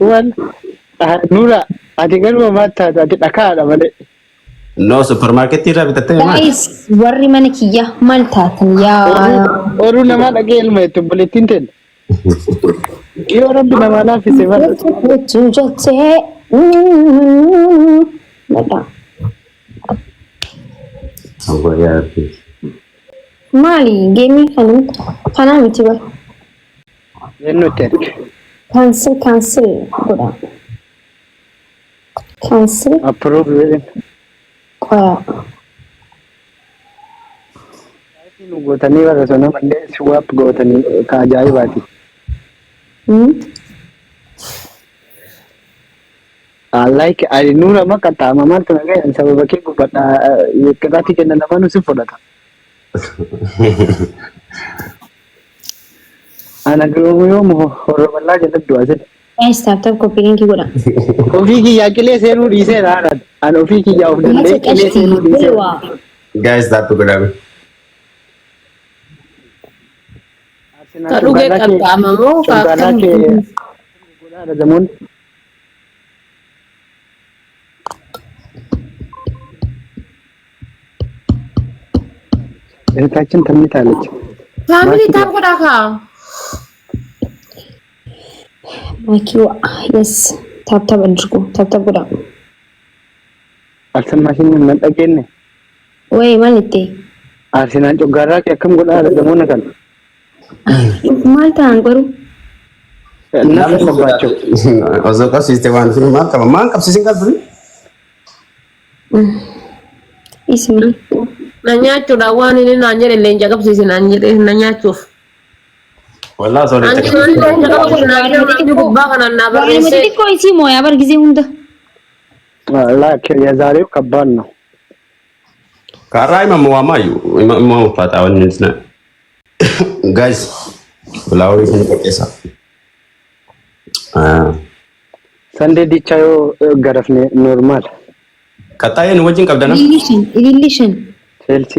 Wal Nuura ati garuu maal taate ati dhakaadha malee. No supermarketii irraa bitattee maal? Guys, warri mana kiyya maal taatan yaa Oruu namaa dhagee ilma itti obboleettiin ta'e. Yoo rabbi namaa laaffise bara. Jechuu jettee Dhaqaa. Awwa yaa Rabbi. Maali geemii kana kanaa miti bara. Eenyu itti erge? Cancel cancel godha. Cancel Approve jedhin. qoya. Nu gootanii bara sana mallee swap gootanii ka ajaa'ibaati. Like ani nuura ma qaxxaama maaltu na gahe sababa kee gubadha qixaatii kenna lamaanuu si fudhata. Ana garuu yoom horroballaa jalatti du'a jedhe. Guys, tap tap copy link godha. Ofii kiyyaa qilee seenuu dhiiseera haadha. Ani ofii kiyyaa of Uummata danda'ee qilee qashtii seenuu dhiiseera. bulwaa. Guys, tap godhame. Arsenaal Ka dhugee coggaarraa kee qaxxaama moo ka coggaarraa akkam? kee godhaadha zamoon. እህታችን ተኝታለች። Family tap godhaa kaa. ማኪዋ yes tap tap አድርጉ tap tap godha. አልሰማሽኝም? መጠጌን ወይ maal itti አርሴናል ጮጋራ akkam godhaadha zamoona kana maal ta'an garuu እናፈሰባቸው Osoo qabsiiste waan sun maal qaba? Maal qabsiisin qabdu? ismi Na nyaachuudhaan waan inni naan jedhe leenca qabsiisi naan jedhe na nyaachuuf. Wallaa osoo leenca Anti waan leenca qaba kun naan jedhu namni gubbaa kanaan naa waanuma barreessee. xixiqqoo isii mooyaa bar gisee hunda ላክ የዛሬው ከባድ ነው። Karaa himamu waamaayu immoo uffata wanni nuti Guys, flowerii kun qopheessa. ሰንዴ ዲቻ yoo ገረፍኔ ኖርማል Qaxxaayee nu wajjin qabdana? ilillishan ilillishan ቼልሲ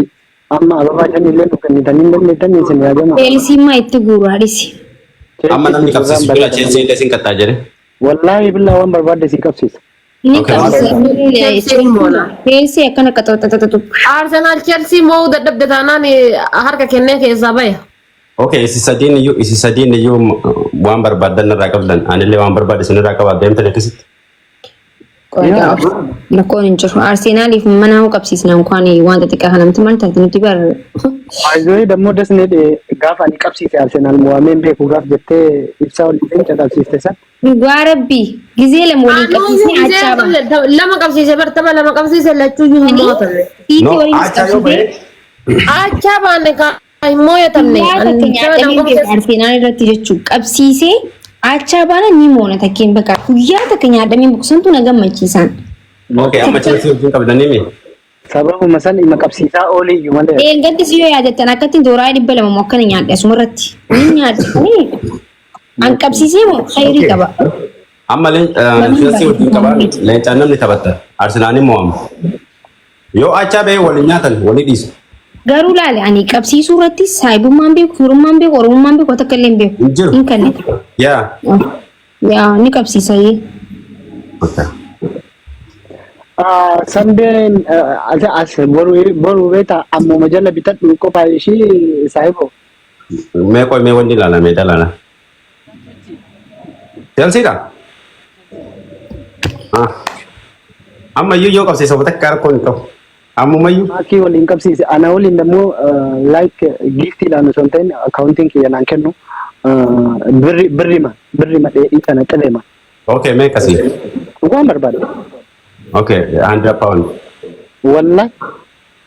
amma ababaa shan illee nu kennitanii hin dandeettan isin yaadama. Cheelsiin itti guuru haadhisi. Amma namni qabsiisu jira Chelsea illee sin qaxxaa jedhe. Wallaahi billaa waan barbaadde si qabsiisa. Ni Okay. qabsiisa. Chelsea moona. Cheelsii akkana qaxaxaxaxu. Arsenaal Chelsea moo'uu dadhabde taanaan harka kennee keessaa baya. Okay, isi sadiin iyyuu waan barbaaddan irraa qabdan. Anillee waan barbaade isin irraa qaba deemtan akkasitti. Rakkoon hin jiru. Arsenaaliif mana hoo qabsiisna እንኳን waan xixiqqaa kanamti maal taate nuti bar Baay'ee dammoo dasnee gaafa ani qabsiise Arsenaal mo'ameen beeku gaaf jettee ibsaa waliin leenca qabsiiste san. Dhugaa rabbii gizee lama waliin qabsiisnee achaa ba'a. Lama qabsiise bar tapha lama qabsiise lachuu iyyuu hin mo'atamne. Siitii No, waliin achaa yoo qabsiisee ba'e Achaa baanne ka hin mo'atamne. guyyaa takka nyaatamee beeku Arsenaal irratti jechuun qabsiisee achaa baana ni moona takkeen bakka guyyaa takka nyaatamee beeku santu na gammachiisan. Okay, amma Chelsea wajjin qabdanii mi? Sababuma san ima qabsiisaa ooliyyuu malee. Eeggattis yoo yaadattan akkatti dooraa 200 moo akkana nyaadhe asumarratti. Ni nyaadhe an qabsiisee moo khayrii qaba. Amma Chelsea wajjin qabaa leencaan namni taphatta. Arsenal ni mo'ama. Yoo achaa ba'e waliin nyaatan walii dhiisu. Garuu laale ani qabsiisuu irratti saayibummaan beeku, firummaan beeku, oromummaan beeku takka illee hin beeku. Hin jiru. Hin kanne. Yaa. Yaa ni qabsiisa yee. Okay. Sandeen as boru boru beeta ammuma jala bitadhu qofaa ishii saahibo. Mee qoy mee wanni ilaala mee dalaala. Chelseadha? Ah. Amma iyyuu yoo qabsiisa takka rakkoon hin qabu. Ammumayyuu. Maakii waliin qabsiise ana waliin dammoo like giftiidhaan osoo hin ta'in akkaawuntiin kiyya naan kennu birri birrima birrima dheedhii kana qilema. Okay, mee akkasii. Waan barbaade. Okay, £100. Walla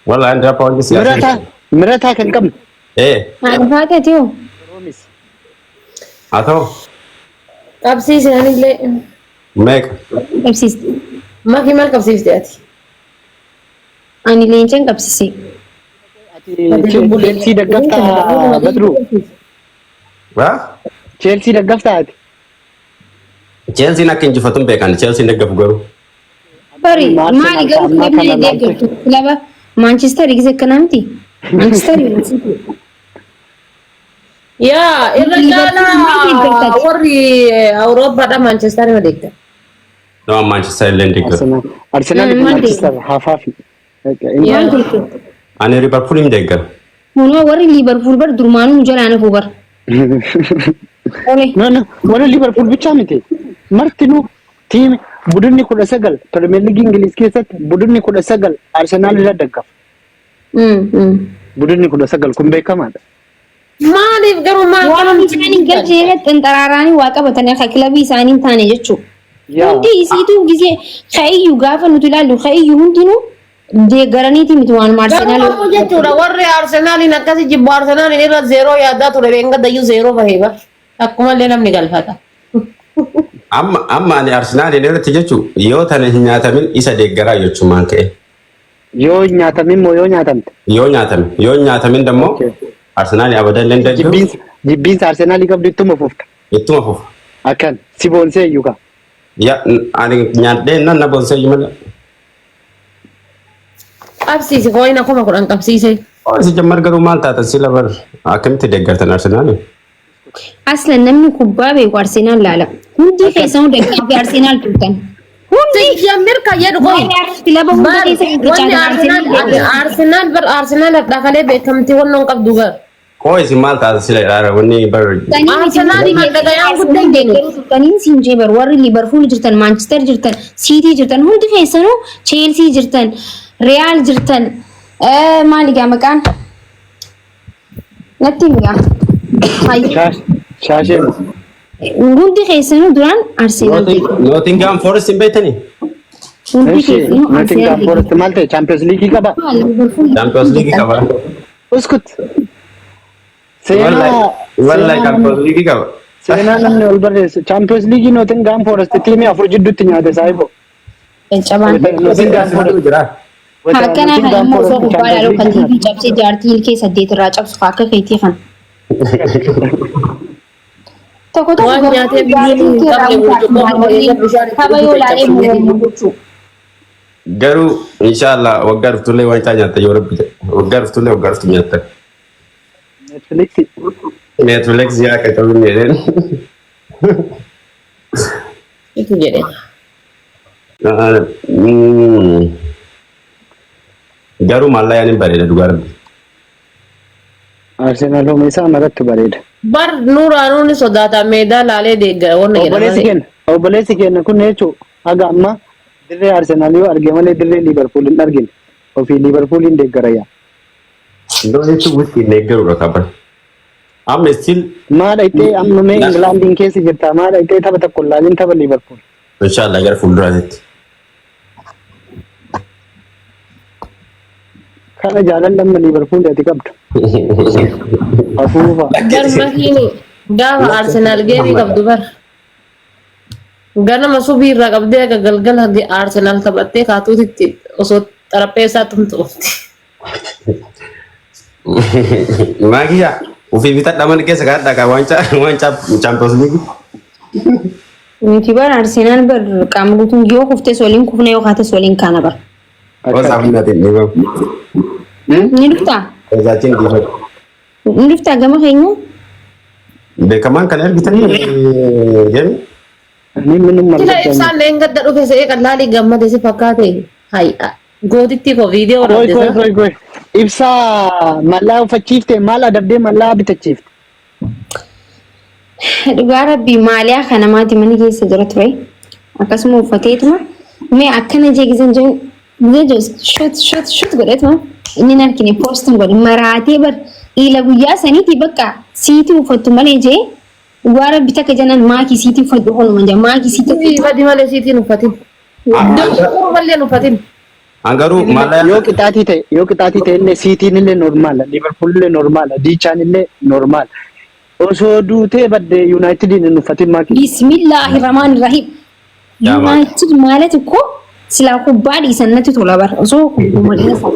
Walla £100 si mirataa mirataa kan qabnu. Eh, Haadha faateeti hoo? Roomis. haa ta'u. Qabsiise anillee. Meeqa? Qabsiiste. Makii maal qabsiifte ati? Ani leencan qabsiise. Ati Cheelsii daggaftaa Badruu. Waa? Cheelsii daggaftaa ati. Chelsean akka injifatu hin beekan. Chelsean deggafu garuu. Bari maali garuu Ammaa kilabni kana laalte. deeggartu kilaba Manchester gisee akkanaa miti. Manchester United. Yaa irra Liverpool maal caalaa deeggartati? warri Awurooppaadha Maanchestar ma deeggaru. No, Manchester illee hin deeggaru. Arsenal. Arsenal fi Maal Manchester hafaafi. Maal deeggartu? Ani Liverpool hin deeggaru. Kunoo warri Liverpool bar durmaanuu nu jalaa nafu bar. Ole. No, no, warra Liverpool bichaa miti. Martinuu tiimi budunni 19 Premier League Ingiliz keessatti budunni 19 Arsenal irra daggafa. Budunni 19 kun beekamaadha. Maaliif garuu maal Waan kanam isaan hin galchine irratti xinxaraaraanii waa qabatanii akka kilabii isaanii hin taane jechuudha. Yaa. Hundi isiituu gisee ka'iyyu gaafa nuti ilaallu ka'iyyu hundinuu deeggaraniiti miti waanuma Garuu Arsenaal. ammoo jechuudha warri Arsenaaliin akkasi jibbu Arsenaaliin irra zeeroo yaadaa ture beengaddayyuu zeeroo bahee bar. Akkumallee namni galfata. Amma ani Arsenaaliin irratti jechuun yoo tana hin nyaatamin isa deeggaraa jechuun ka'e. Yoo hin nyaatamin moo yoo nyaatamte? Yoo nyaatame yoo hin nyaatamin dammoo Arsenaaliin abadan illee hin deeggaru. Jibbiinsa Arsenaalii qabdu ittuma fufta. Ittuma fufa. Akkan si boonsee iyyuu kaa. Ya ani nyaadhee nan na boonsee iyyuu malee. Qabsiisi kooyina 10,000 qabsiise. Isi jammar garuu maal taatan sila bar akkamitti deeggartan Arsenaaliin? Aslan namni kubbaa beeku Arsenaal laala. Hundi keessanuu deeggartii Arsenaal turtan. Hundi Jammir kan jedhu kun. Kilaba hunda Bar keessa wanni fichaatan Arsenaal Arsenaal. Arsenaal bar Arsenaal hadhaa kalee beekamtii wannan qabdu gar. Koo isin maal taatan sila ilaala wanni bar Arsenaal madda guddaa deeggaruu turtaniin siin jee bar warri Liverpool jirtan, Manchester jirtan, City jirtan, hundi keessanuu Chelsea jirtan, Real jirtan, maali gaa maqaan? Natti himi gaa. Shaashee. Hundi keessanuu duraan Arsenaal deeggaru. Nottingham Forest hin beektanii? Hundi keessanuu Nottingham Arsenaal Forest maal ta'e Champions League qaba. deeggaru. Champions League qaba. Uskut. Seenaa Wallahi Champions League qaba. Seenaa namni ol barreesse Champions League Nottingham Forest tiimii afur jidduutti nyaate saayibo. Caccabaan. Nottingham Forest. Jira. Akkanaa kana immoo osoo kubbaa ilaaluu kan TV cabsee jaartii ilkee saddeet irraa cabsu akka keetii kana. Tokko tokko Waan garuu nyaatee jaartii biyyeen hin ilkee irraa qabne mutaatu burcuqqoo maal bishaan itti tapha yoo ilaalee caccabsuu. mormu jechuudha. Garuu inshallah waggaa dhuftullee waancaa nyaatta yoo rabbi jedhe. Waggaa dhuftullee waggaa dhuftu nyaatta. Netflix. Netflix yaa akka ta'u hin jedheen. Itu jedhe. Garuu maallaqaan hin bareeda dhugaa rabbi. Arsenal homa isaa maratti bareeda. Bar nuuraanuun ni sodaata meedaa laalee deeggara wanna Obboleessi jedhama. keenya obboleessi keenya kun jechuun haga amma dirree Arsenal yoo arge malee dirree Liverpool hin argine. Ofii Liverpool hin deeggara yaa. Iddoo jechuun wiski hin deeggaruudha kaban. Amma still Maal dhaqxee amma mee Ingilaandiin keessa jirta maal dhaqxee tapha tokko hin laalin tapha Liverpool. Inshallah gara fuulduraatti. Kana jaalalli amma Liverpool ati qabdu. Afuufa. Bar makiini gaafa Arsenaal geemii qabdu bar. Ganama subii irraa qabdee akka galgala Arsenaal taphattee kaatuutitti osoo xarapheessaa tumtu oofti. Maakiya ofii bitadha mana keessa kaadha ka waancaa waancaa Champions League. Nuti bara Arsenaal bar qaama guutuun yoo kuftes waliin kufna yoo kaates waliin kaana bar. Osaa humnaatiin dhiibamu. Ni dhuftaa? Osaatiin dhiibamu. Ni dhuftaa gama keenya? Beekamaan kan ergitanii jedhu. Ani minum Sila argatan. ibsaan leengadda dhufe se'ee qallaalii gammade si fakkaate. Hai gootitti koo viidiyoo Koi waraabde koi sana. koi koi. Ibsaa mallaa uffachiifte maal adabdee mallaa bitachiifte. Dhugaa rabbii maaliyaa kana maati mana keessa jira ture. Akkasuma uffateetuma mee akkana jee gizeen jeen gizee shot shot shot godheetuma inni hin argine poostiin godhe maraatee bar ila guyyaa saniiti bakka siitii uffattu malee jee dhugaa rabbi takka jennaan maakii siitii uffadhu ooluma jee maakii siitii uffadhu. Badi malee siitiin uffatin. Malee uffatin. An garuu Yoo maallaa qixaatii ta'e yoo qixaatii ta'e illee siitiin illee normaala Liverpool illee normaala diichaan illee normaala. Osoo duutee badde Yuunaayitediin hin uffatin maakii. Bismillaahi rahmaan rahiim. Yaa maal. Yuunaayitid ማለት እኮ ስለ kubbaa dhiisan natti tola bara osoo kubbuma dhiisan.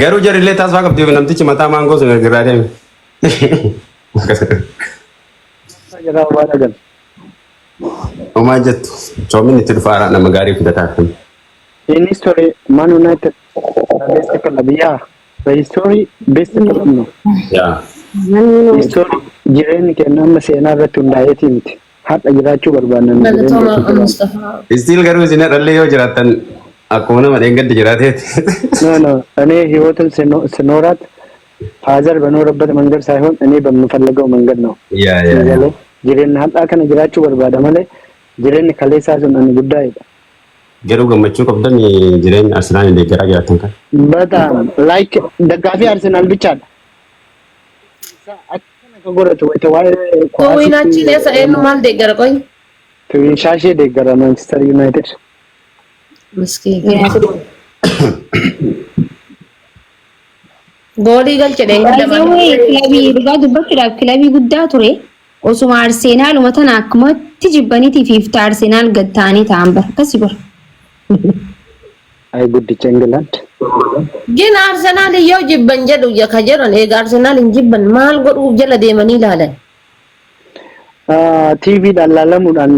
Garuu jarillee taasifaa qabdi namtichi mataa maangoo sun irraa deeme. Jalaa waan dhagan. Homaa jettu coominni itti dhufaara nama gaarii fidataa kun. In history, Man United the best club. Yeah, the history best club no. Yaa. Namni Story jireenyi keenya amma seenaa irratti hundaa'eetii miti. Har'a jiraachuu barbaanna nu jireenya Galatooma itti jiraannu. Mustafaa. Still garuu isin dhallee yoo jiraattan akkuma nama dheengaddi jiraateeti. No, እኔ ህይወትን ስኖራት father በኖረበት መንገድ ሳይሆን እኔ በምፈልገው መንገድ ነው። Yaa. Galee jireenya har'aa kana jiraachuu barbaada malee jireenyi kaleessaa sun ani guddaa'edha. Garuu gammachuu qabdan jireenya Arsenaal deeggaraa jiraattan kan. በጣም like ደጋፊ አርሰናል ብቻ dha. Akkana ka godhatu wayita waa'ee Tuwinachiin eessa eenyu maal deeggara qoy? Tuwin shaashee deeggara Manchester United. Miskiin. Goolii galche dheengadda Baay'ee kilabii dhugaa dubbachuudhaaf kilabii guddaa ture. Osuma Arsenaaluma tana akkumatti jibbaniitii fi ifta Arsenaal gad ta'anii ta'an bara akkasii bara. Ay guddicha England. Gin Arsenaal yoo jibban jedhu ka jedhan eega Arsenaal hin jibban maal godhuuf jala deemanii ilaalan? TVdhaan laalamuudhaan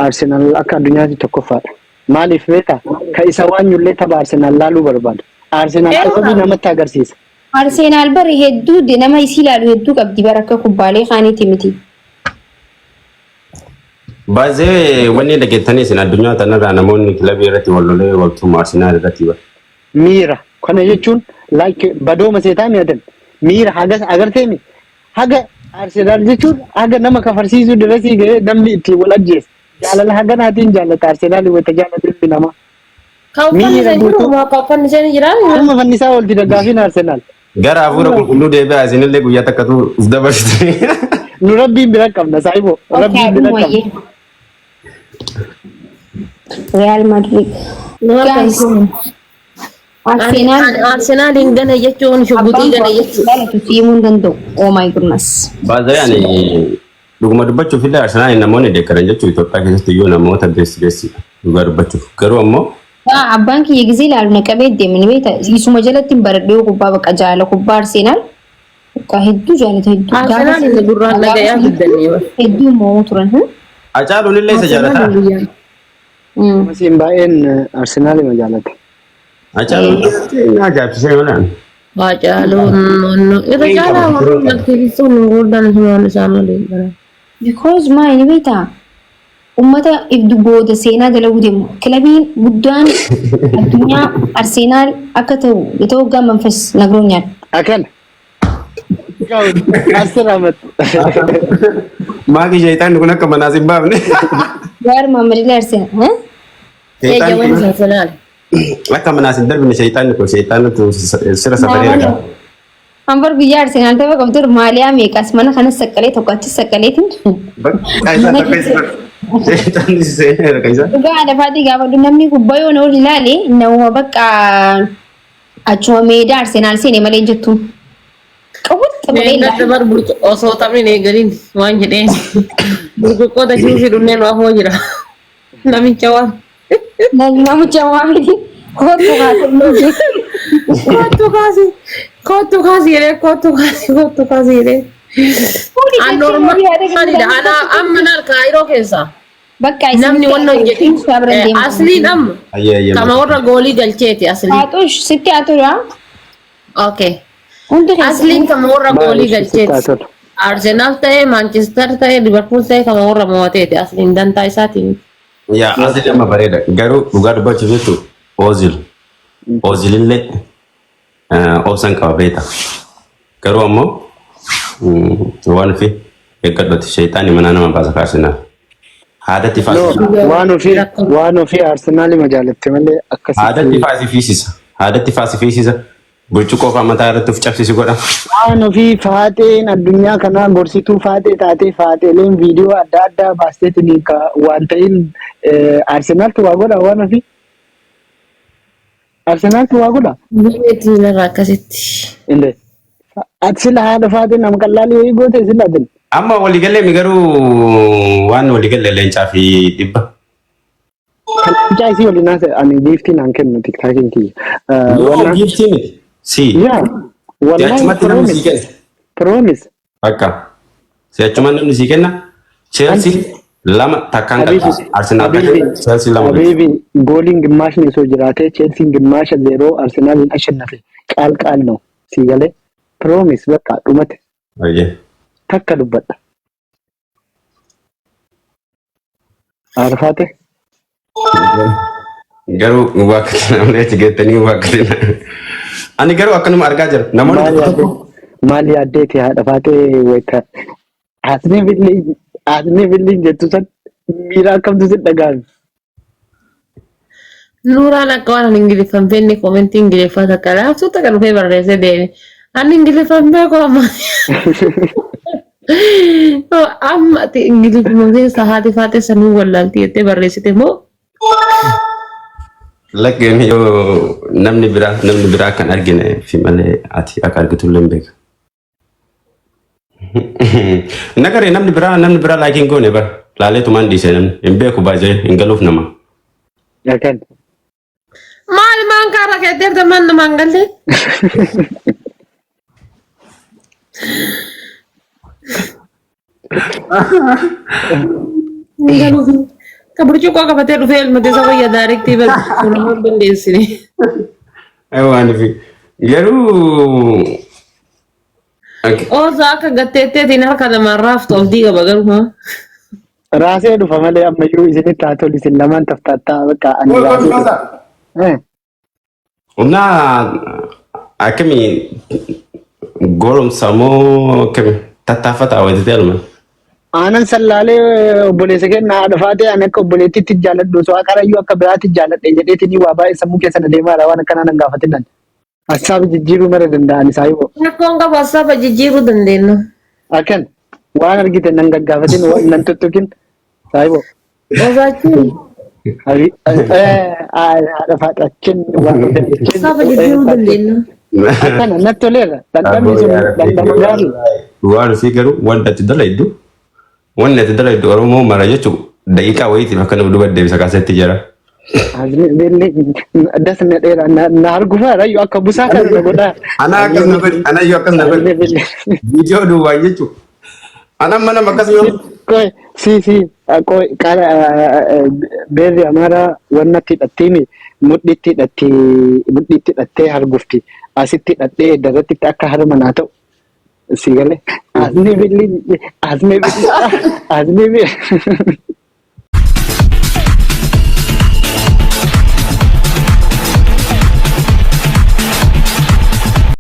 Arsenaal akka addunyaatti tokkoffaadha. Maaliif beektaa? Ka isa waanyullee tapha Arsenaal laaluu barbaada. Arsenaal sababii namatti agarsiisa. Arsenaal bara hedduu nama isii ilaalu hedduu qabdi bara akka kubbaalee kaaniiti miti. Baay'ee wanni dhageettanii isin addunyaa tanarraa namoonni kilabii irratti wal lolee waltuma Arsenaal irratti bara. Miira kana jechuun like badooma seetaa mi'atan miira hagas agarteemi haga Arsenaal jechuun haga nama kafarsiisuu dirasii ga'ee namni ittiin wal ajjeesa. Jaalala haganaatiin jaallata Arsenaal wayita jaallatu ilmi namaa. Kan uffanni Miira isaan jiru guutuu. moo kan uffanni isaan jiraa? Amma fannisaa oolti daggaafiin Arsenaal. Gara hafuura qulqulluu deebi'aa isinillee guyyaa takkatu uf dabarsite. Nu rabbiin bira qabna saayiboo. Rabbiin bira qabna. Real Madrid. Guys, Arsenal Arsenaal hin gane jechuun shugguxii gane jechuudha. jaalatu siimuu hin danda'u. Oh my goodness. Baay'ee ani dhuguma dubbachuuf illee Arsenaal namoonni deeggaran jechuun Itoophiyaa keessatti iyyuu namoota beessi beessi dhugaa dubbachuuf garuu ammoo Abbaan kiyya gisee ilaalu na qabee deemani beekta. Isuma jalatti hin baradhee kubbaa bakka jaala kubbaa Arsenaal. Bakka hedduu jaalata hedduu. Arsenaal inni gurraan dhagayaa guddannee bara. Hedduu moo turan. Hacaaluun illee isa jaalataa. Masiin baay'een Arsenaalima jaalata. Hacaaluun na ajaa'ibsiisee malee. Hacaaluun irra caalaa warroonni aktivistoonni gurguddaan isumaan isaan waliin bara. Because maa inni beektaa ummata ibdu booda seenaa dalaguu deemu. Kilabiin guddaan addunyaa Arsenaal akka ta'u የተወጋ መንፈስ ነግሮኛል። Akkana. 10 አመት Maaki shayitaanni kun akka manaas hin baafne. Gaar Maammadillee Arsenaal. Eeyyamani Arsenaal. Akka manaas hin darbine shayitaanni kun shayitaanatu sira safaree ragaa. Hanbar guyyaa Arsenaal tapha qabdu maaliyaa meeqas mana kanas saqqalee tokko achis saqqaleetiin. Bakka isaa takka isa shayitaanni seenee ragaa isaa. Dhugaa lafaatii gaafadhu namni kubbaa yoo na ol ilaale nama bakka achuma meedaa Arsenaal seene malee hin jettu. Qawwatta malee Dheengadda ilaale. bar osoo taphni hin eegalin waan jedheen burcuqqoota juusii dhunneen waafoo jira. Namicha waan. Namicha waamiti kootu kaasee. Kootu kaasi kootu kaasi jedhee kootu kaasi kootu kaasi jedhee. An normaalidha. Ana amma naal kaayiroo keessaa Bakka namni wannan hin jedhin asliin amma Ayyee ayyee. kama warra goolii galcheeti asliin. Haatush sitti haa tolu. Okay. Hundi Asliin kama warra goolii galcheeti. tolu. Arsenaal ta'ee Manchester ta'ee Liverpool ta'ee kama warra mo'ateeti asliin dantaa isaatiin. Yaa asli amma bareeda garuu dhugaa dubbachuuf jechuun Oozil. Oozilillee obsan qaba beeta. Garuu ammoo waan fi eeggadhooti shayitaanni manaa nama baasa kaarsinaa. Haadatti No, faasii. waan ofii Arsenaalima jaalatte malee akkasitti. Haadatti faasii fiisisa. Haadatti faasii fiisisa. Burcuqqoo fa'aa mataa irratti of cabsisu godha. Waan ofii faaxeen addunyaa kanaa gorsituu faaxee taatee faaxeeleen viidiyoo adda addaa baasteetiin waan ta'in Arsenaaltu waa godha waan ofii. Arsenaaltu waa godha. Meetii narraa akkasitti. Inde. Ati sila haadha faaxee nama qallaalii wayii goote sila atin. Amma waliigallee mi garuu waan waliigalle leencaa fi dhibba. Kan leencaa isii waliin haasa'e ani giiftii naan kennu tiktaakiin kiyya. Yoo giiftii miti. Si. Yaa. Wallahi Achumatti namni sii promise. kenna. Promise. Bakka. Si achumatti namni sii kenna. Chelsea lama takkaan Habibi, qabdi. Arsenal takka Habibi, Chelsea lama. Habibi, gooliin gimmaashni osoo jiraatee Chelsiin gimmaasha 0 Arsenaaliin ashannafe qaal qaal ነው ሲገሌ promise በቃ dhumate. Ayyee. Takka dubbadha. Arfaate. Garuu waaqatina namni achi geettanii waaqatina. Ani garuu akkanuma argaa jira. Namoonni Maal tokko yaaddee tokko maal yaaddeeti haadha faatee wayita asni billiin asni billiin jettu san miira akkamtu si dhaga'ame. Nuuraan akka waan ani Ingiliffaan beekne koomentii Ingiliffaa takka laaftuu takka dhufee barreessee deeme. Ani Ingiliffaan beeku amma. Amma ati Ingiliffuma keessa haati faatee sanuu wallaalti jettee barreessite moo? Lakkeen yoo namni biraa kan argine fi malee ati akka argitu illee hin beeku. Nagaree namni biraa like hin goone bara. Laaleetumaan dhiise namni hin beeku baay'ee hin galuuf nama. Akkan. Maal maan kaarra keettee maan namaan galle? Hin galuuf. Ka burcuqqoo qabatee dhufee elmate isa wayya daarektii fuulamaan balleessine. Waan fi garuu Oosa akka gatteetteetiin harka namaan raaftu abdii qaba garuu haa. Raasee dhufa malee ammayyuu isinitti haa tolu isin lamaan taftaattaa bakka ani raasee dhufa. Humna akkamii goromsa moo akkamii tattaafata hawwatee alma? Aanan sallaalee obboleessa keenya haadha faatee ani akka obboleettiitti jaalladhu osoo qarayyuu akka biraatti jaalladhe jedheetiin waa baay'ee sammuu keessa na deemaadha waan akkanaa nan gaafatinnan. Hassaaba jijjiiruu mara danda'an isaa yoo. Rakkoon qabu hassaaba jijjiiruu dandeenya. Akkan waan argite nan gaggaafatin nan tuttuqin saayiboo. Osaachuun Haadha faatee waan hassaaba jijjiiruu dandeenya. Akkana natti toleera. Dhandhamni sun dhandhama gaarii. Waan ofii garuu wanta ati dalaydu wanni ati dalaydu Oromoo mara jechuun daqiiqaa wayiitiif akka nama duba deebisa kaasetti jira. Das na dheera na argufaa rayyuu akka busaa kana na godhaa. Ana akkas na godhi, ana iyyuu akkas na godhi. Viidiyoo duwwaan jechuun. Ana mana akkas yoo. Qoy si si qoy qara beerri amaaraa wannatti hidhattiimi mudhitti hidhatti mudhitti hidhattee argufti asitti hidhadhee darratti akka harma naa ta'u si galee asni billi asni billi asni billi.